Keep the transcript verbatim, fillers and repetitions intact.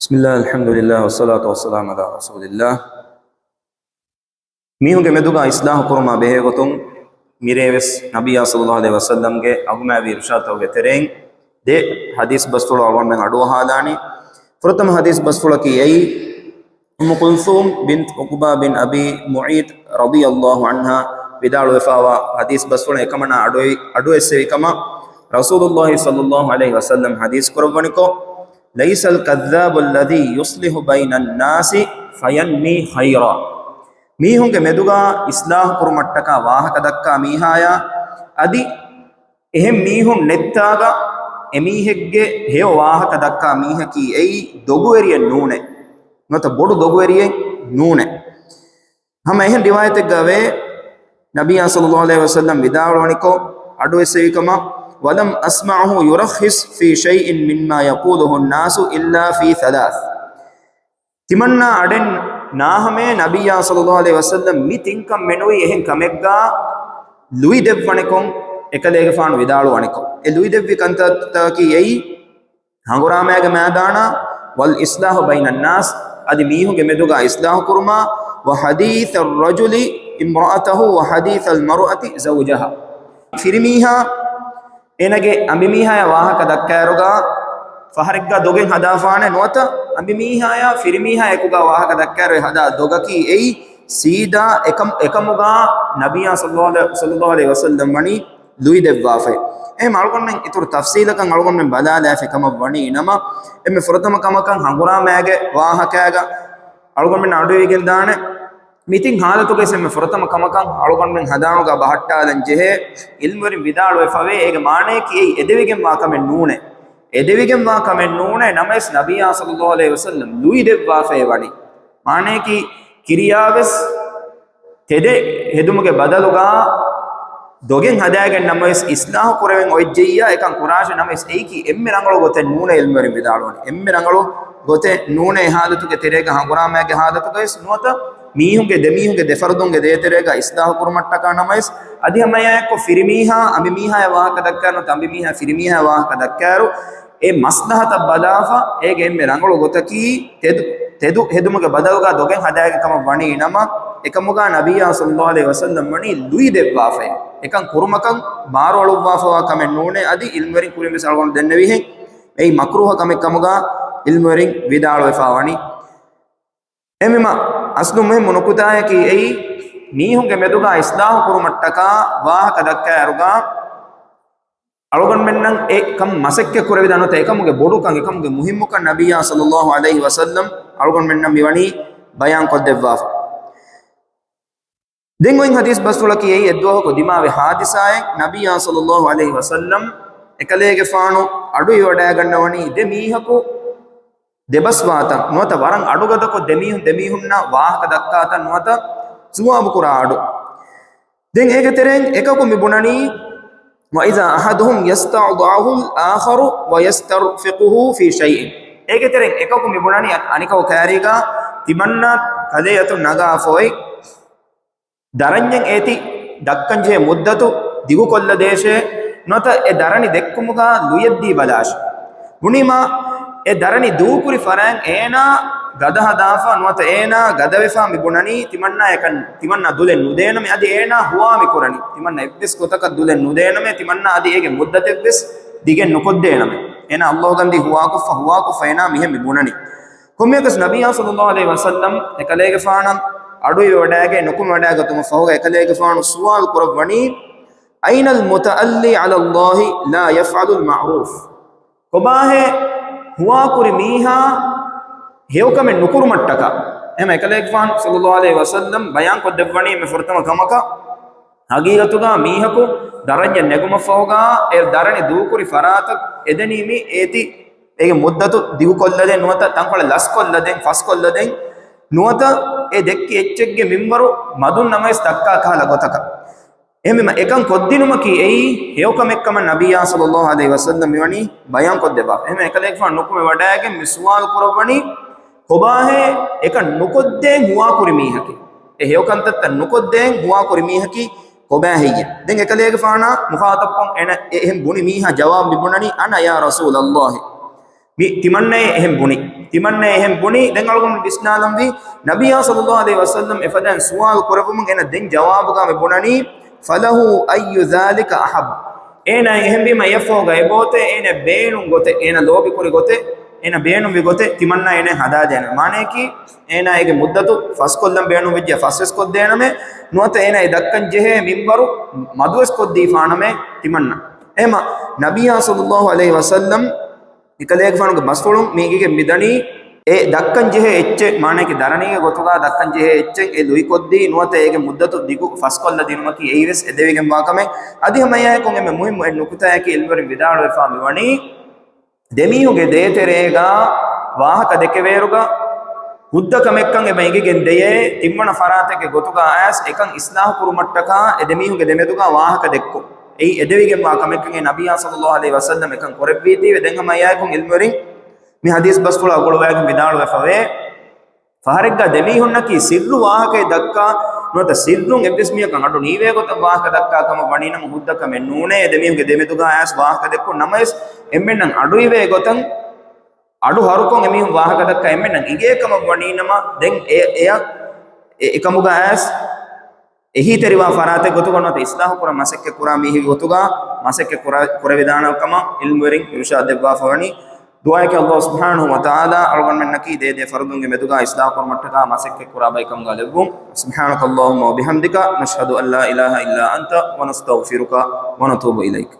بسم الله، الحمد لله، والصلاة والسلام على رسول الله. މީހުންގެ މެދުގަ އިސްލާހު ކުރުމާ ބެހޭ ގޮތުން މިރޭވެސް ނަބިއްޔާ ޞައްލައްލާހު ޢަލައިހި ވަސައްލަމްގެ އަގުމާވި އިރުޝާދުތަކުގެ ތެރެއިން ދެ ޙަދީޘް ބަސްފުޅު އަޅުގަނޑުމެން އަޑުއަހާލާނީ. ފުރަތަމަ ޙަދީޘް ބަސްފުޅަކީ އެއީ، އުއްމު ކުލްސޫމް ބިންތު ޢުޤުބާ ބިން އަބީ މުޢައްޠި ރަޟިޔައްލާހު ޢަންހާ ވިދާޅުވެފާވާ ޙަދީޘް ބަސްފުޅު އެކަމަނާ އަޑުއެ-، އަޑުއެއްސެވި ކަމަށް ރަސޫލުއްލާހި ޞައްލައްލާހު ޢަލައިހި ވަސައްލަމް ޙަދީޘް ކުރައްވަނިކޮށް، ليس الكذاب الذي يصلح بين الناس فينمي خيرا. މީހުންގެ މެދުގަ އިސްލާހު ކުރުމަށްޓަކާ ވާހަކަ ދައްކާ މީހާޔާ އަދި އެހެން މީހުން ނެއްތާގަ އެމީހެއްގެ ހެޔޮ ވާހަކަ ދައްކާ މީހަކީ އެއީ ދޮގުވެރިއެއް ނޫނޭ. ނުވަތަ ބޮޑު ދޮގުވެރިއެއް ނޫނޭ. ހަމަ އެހެން ރިވާޔަތެއްގައި ވޭ، ނަބިއްޔާ ޞައްލައްލާހު ޢަލައިހި ވަސައްލަމް ވިދާޅުވަނިކޮށް އަޑުއެއްސެވި ކަމަށް، ولم أسمعه يرخص في شيء مما يقوله الناس إلا في ثلاث. ތިމަންނާ އަޑެއް ނާހަމޭ ނަބިއްޔާ ޞައްލައްލާހު ޢަލައިހި ވަސައްލަމް މި ތިންކަން މެނުވީ އެހެން ކަމެއްގަ ލުއި ދެއްވަނިކޮށް އެކަލޭގެފާނު ވިދާޅުވަނިކޮށް. އެ ލުއި ދެއްވި ކަންތައްތަކީ އެއީ، ހަނގުރާމައިގެ މައިދާނާ، والإصلاح بين الناس، އަދި މީހުންގެ މެދުގަ އިސްލާހު ކުރުމާ، وحديث الرجل امرأته وحديث المرأة زوجها. ފިރިމީހާ އޭނަގެ އަނބިމީހާޔާ ވާހަކަ ދައްކާއިރުގަ ފަހަރެއްގަ ދޮގެއް ހަދާފާނެ ނުވަތަ އަނބިމީހާޔާ ފިރިމީހާ އެކުގަ ވާހަކަ ދައްކާއިރު ހަދާ ދޮގަކީ އެއީ ސީދާ އެކަމް-، އެކަމުގަ ނަބިއްޔާ ޞައްލައްލާހު ޢަލައިހި ވަސައްލަމް ވަނީ ލުއި ދެއްވާފައި. އެހެން އަޅުގަނޑުމެން އިތުރު ތަފްސީލަކަށް އަޅުގަނޑުމެން ބަލާލާފި ކަމަށް ވަނީ ނަމަ، އެންމެ ފުރަތަމަ ކަމަކަށް ހަނގުރާމައިގެ ވާހަކައިގަ އަޅުގަނޑުމެން އަޑުއިވިގެން ދާނެ. މި ތިން ހާލަތުގައި އެންމެ ފުރަތަމަ ކަމަކަށް އަޅުގަނޑުމެން ހަނދާނުގަ ބަހައްޓާލަން ޖެހޭ، ޢިލްމުވެރިން ވިދާޅުވެފަވޭ، އޭގެ މާނަޔަކީ އެއީ އެދެވިގެންވާ ކަމެއް ނޫނޭ. އެދެވިގެންވާ ކަމެއް ނޫނޭ، ނަމަވެސް ނަބިއްޔާ ޞައްލައްލާހު ޢަލައިހި ވަސައްލަމް ލުއި ދެއްވާފައި ވަނީ. މާނަޔަކީ ކިރިޔާވެސް ތެދެއް ހެދުމުގެ ބަދަލުގަ ދޮގެއް ހަދާގެން ނަމަވެސް އިސްލާހު ކުރެވެން އޮތްޖެއްޔާ އެކަން ކުރާށޭ، ނަމަވެސް އެއީކީ އެންމެ ރަނގަޅު ގޮތެއް ނޫނޭ، ޢިލްމުވެރިން ވިދާޅުވަނީ. އެންމެ ރަނގަޅު ގޮތެއް ނޫނޭ އެ ހާލަތުގެ ތެރޭގަ ހަނގުރާމައިގެ ހާލަތުގަވެސް ނުވަތަ މީހުންގެ ދެމީހުންގެ ދެފަރުދުންގެ ދޭތެރޭގަ އިސްލާހު ކުރުމަށްޓަކާ ނަމަވެސް، އަދި ހަމައެއާއެއްކޮށް ފިރިމީހާ އަނބިމީހާޔާ ވާހަކަ ދައްކާއިރު ނުވަތަ އަނބިމީހާ ފިރިމީހާޔާ ވާހަކަ ދައްކާއިރު، އެ މަސްލަހަތަށް ބަލާފަ، އޭގެ އެންމެ ރަނގަޅު ގޮތަކީ ތެދު، ތެދު ހެދުމުގެ ބަދަލުގަ ދޮގެއް ހަދާގެން ކަމަށް ވަނީ ނަމަ، އެކަމުގަ ނަބިއްޔާ ޞައްލައްލާހު ޢަލައިހި ވަސައްލަމް ވަނީ ލުއި ދެއްވާފައި. އެކަން ކުރުމަކަށް ބާރުއަޅުއްވާފަވާ ކަމެއް ނޫނޭ، އަދި ޢިލްމުވެރިން ކުރިން ވެސް އަޅުގަނޑު ދެންނެވިހެން އެއީ މަކްރޫހަ ކަމެއް ކަމުގަ ޢިލްމުވެރިން ވިދާޅުވެފަ ވަނީ. އެހެންވީމަ، އަސްލު މުހިއްމު ނުކުތާއަކީ އެއީ، މީހުންގެ މެދުގަ އިސްލާހު ކުރުމަށްޓަކާ ވާހަކަ ދައްކާއިރުގަ، އަޅުގަނޑުމެންނަށް އެ ކަން މަސައްކަތް ކުރެވިދާނެ ނުވަތަ އެކަމުގެ ބޮޑުކަން، އެކަމުގެ މުހިއްމުކަން ނަބިއްޔާ ޞައްލައްލާހު ޢަލައިހި ވަސައްލަމް އަޅުގަނޑުމެންނަށް މިވަނީ ބަޔާން ކޮށްދެއްވާފަ. ދެން އޮތް ޙަދީޘް ބަސްފުޅަކީ އެއީ އެއްދުވަހަކު ދިމާވި ޙާދިސާއެއް، ނަބިއްޔާ ޞައްލައްލާހު ޢަލައިހި ވަސައްލަމް އެކަލޭގެފާނު އަޑު އިވަޑައިގަންނަވަނީ ދެ މީހަކު ދެބަސްވާތަން ނުވަތަ ވަރަށް އަޑުގަދަކޮށް ދެމީހުން ދެމީހުންނާ ވާހަކަ ދައްކާތަން ނުވަތަ ސުވާބު ކުރާ އަޑު. ދެން އޭގެ ތެރެއިން އެކަކު މި ބުނަނީ، وإذا أحدهم يستعضعه الآخر ويسترفقه في شيء. އޭގެ ތެރެއިން އެކަކު މި ބުނަނީ އަ-، އަނެކަކު ކައިރީގަ ތިމަންނަ ކަލޭ އަތުން ނަގާފަ އޮތް ދަރަންޏެއް އޭތި ދައްކަންޖެހޭ މުއްދަތު ދިގުކޮށްލަދޭށޭ، ނުވަތަ އެ ދަރަނި ދެއްކުމުގަ ލުޔެއްދީ ބަލާށި. ބުނީމަ، އެ ދަރަނި ދޫކުރި ފަރާތް އޭނާ ގަދަ ހަދާފަ ނުވަތަ އޭނާ ގަދަވެފަ މި ބުނަނީ ތިމަންނާ އެކަން ތިމަންނާ ދުލެއް ނުދޭނަމޭ، އަދި އޭނާ ހުވާ މި ކުރަނީ ތިމަންނާ އެއްވެސް ގޮތަކަށް ދުލެއް ނުދޭނަމޭ، ތިމަންނާ އަދި އޭގެ މުއްދަތެއްވެސް ދިގެއް ނުކޮށްދޭނަމޭ. އޭނާ ﷲ ގަންދީ ހުވާކޮށްފަ، ހުވާކޮށްފަ އޭނާ މިހެން މި ބުނަނީ. ކޮންމެއަކަސް ނަބިއްޔާ ޞައްލައްލާހު ޢަލައިހި ވަސައްލަމް އެކަލޭގެފާނަށް އަޑު އިވަޑައިގެން ނުކުމެވަޑައިގަތުމަށް ފަހުގަ އެކަލޭގެފާނު ސުވާލު ކުރައްވަނީ، أين المتألي على الله لا يفعل المعروف؟ ކޮބާހޭ ހުވާކުރި މީހާ ހެޔޮކަމެއް ނުކުރުމަށްޓަކާ؟ އެހެން އެކަލޭގެފާނު ޞައްލައްލާހު ޢަލައިހި ވަސައްލަމް ބަޔާން ކޮށްދެއްވަނީ މި ފުރަތަމަ ކަމަކަށް، ހަގީގަތުގަ މީހަކު ދަރަންޏެއް ނެގުމަށްފަހުގަ އެ ދަރަނި ދޫކުރި ފަރާތަށް އެދެނީ މި އޭތި އޭގެ މުއްދަތު ދިގުކޮށްލަދޭން ނުވަތަ ތަންކޮޅެއް ލަސްކޮށްލަދޭން، ފަސްކޮށްލަދޭން ނުވަތަ އެ ދެއްކި އެއްޗެއްގެ މިންވަރު މަދުން ނަމަވެސް ދައްކާ ކަހަލަ ގޮތަކަށް. އެހެންވީމަ އެކަން ކޮށްދިނުމަކީ އެއީ ހެޔޮކަމެއްކަމަށް ނަބިއްޔާ ޞައްލައްލާހު ޢަލައިހި ވަސައްލަމް މިވަނީ ބަޔާން ކޮށްދެއްވާފަ. އެހެންވެ އެކަލޭގެފާނު ނުކުމެ ވަޑައިގެން މި ސުވާލު ކުރައްވަނީ، ކޮބާހޭ އެކަން ނުކޮށްދޭން ހުވާކުރި މީހަކީ؟ އެ ހެޔޮކަންތައްތައް ނުކޮށްދޭން ހުވާކުރި މީހަކީ ކޮބާ ހެއްޔޭ؟ ދެން އެކަލޭގެފާނާ މުޚާޠަބްކޮށް އޭނަ އެ އެހެން ބުނި މީހާ ޖަވާބު މި ބުނަނީ، أنا يا رسول الله. މި ތިމަންނައޭ އެހެން ބުނި. ތިމަންނައޭ އެހެން ބުނި. ދެން އަޅުގަނޑު ވިސްނާލަންވީ، ނަބިއްޔާ ޞައްލައްލާހު ޢަލައިހި ވަސައްލަމް އެފަދައިން ސުވާލު ކުރެއްވުމުން އޭނަ ދެން ޖަވާބުގަ މި ބުނަނީ، فله أي ذلك أحب. އޭނާ އެހެންވީމަ އެއަށްފަހުގަ އެބައޮތޭ އޭނަ ބޭނުން ގޮތެއް، އޭނަ ލޯބިކުރި ގޮތެއް، އޭނަ ބޭނުންވި ގޮތެއް ތިމަންނަ އޭނަ ހަދާދޭނެ. މާނަޔަކީ، އޭނާ އޭގެ މުއްދަތު ފަސްކޮށްލަން ބޭނުންވެއްޖެ ފަސްވެސް ކޮށްދޭނަމޭ، ނުވަތަ އޭނާ އެ ދައްކަން ޖެހޭ މިންވަރު މަދުވެސް ކޮށްދީފާނަމޭ ތިމަންނަ. އެހެމަ ނަބިއްޔާ ޞައްލައްލާހު ޢަލައިހި ވަސައްލަމް އެކަލޭގެފާނުގެ ބަސްފުޅުން މީގެ މިދަނީ، އެ ދައްކަން ޖެހޭ އެއްޗެއް، މާނައަކީ ދަރަނީގެ ގޮތުގަ ދައްކަން ޖެހޭ އެއްޗެއް އެ ލުއިކޮށްދީ، ނުވަތަ އޭގެ މުއްދަތު ދިގު ފަސްކޮށްލަ ދިނުމަކީ އެއީވެސް އެދެވިގެންވާ ކަމެއް. އަދި ހަމައެއާއެކު އެންމެ މުހިއްމު އެއް ނުކުތާއަކީ ޢިލްމުވެރިން ވިދާޅުވެފާ މިވަނީ، ދެމީހުންގެ ދޭތެރޭގަ ވާހަކަ ދެކެވޭއިރުގަ ހުއްދަ ކަމެއްކަން އެބަ އެނގިގެން ދެޔޭ، ތިންވަނަ ފަރާތެއްގެ ގޮތުގަ އައިސް އެކަން އިޞްލާޙު ކުރުމަށްޓަކާ އެ ދެމީހުންގެ ދެމެދުގަ ވާހަކަ ދެއްކުން. އެއީ އެދެވިގެންވާ ކަމެއްކަން އެ ނަބިއްޔާ ޞައްލައްލާހު ޢަލައިހި ވަސައްލަމް އެކަން ކުރެއްވީތީވެ. ދެން ހަމައެއާއެކު ޢިލްމުވެރިން މި ޙަދީޘް ބަސްފުޅާ ގުޅުވައިގެން ވިދާޅުވެފަވޭ، ފަހަރެއްގަ ދެމީހުންނަކީ ސިއްރު ވާހަކައެއް ދައްކާ، ނުވަތަ ސިއްރުން އެއްވެސް މީހަކަށް އަޑު ނީވޭ ގޮތަށް ވާހަކަ ދައްކާ ކަމަށް ވަނީނަމަ ހުއްދަ ކަމެއް ނޫނޭ. އެ ދެމީހުންގެ ދެމެދުގަ އައިސް ވާހަކަ ދެއްކުން ނަމަވެސް، އެންމެންނަށް އަޑުއިވޭ ގޮތަށް އަޑު ހަރުކޮށް އެމީހުން ވާހަކަ ދައްކާ އެންމެންނަށް އިނގޭ ކަމަށް ވަނީނަމަ، ދެން އެ، އެއަށް އެ، އެކަމުގަ އައިސް އެހީތެރިވާ ފަރާތެއް ގޮތުގަ ނުވަތަ އިޞްލާޙު ކުރަން މަސައްކަތް ކުރާ މީހެއްގެ ގޮތުގަ މަސައްކަތް ކުރަ، ކުރެވިދާނެ ކަމަށް ޢިލްމުވެރިން އިރުޝާދު ދެއްވާފަވަނީ. ދުޢާއަކީ ﷲ ސުބްޙާނަހޫ ވަތަޢާލާ އަޅުގަނޑުމެންނަކީ ދޭދޭ ފަރުދުންގެ މެދުގަ އިޞްލާޙު ކުރުމަށްޓަކާ މަސައްކަތް ކުރާ ބައެއްކަމުގަ ލެއްވުން. سبحانك اللهم وبحمدك، نشهد أن لا إله إلا أنت، ونستغفرك، ونتوب إليك.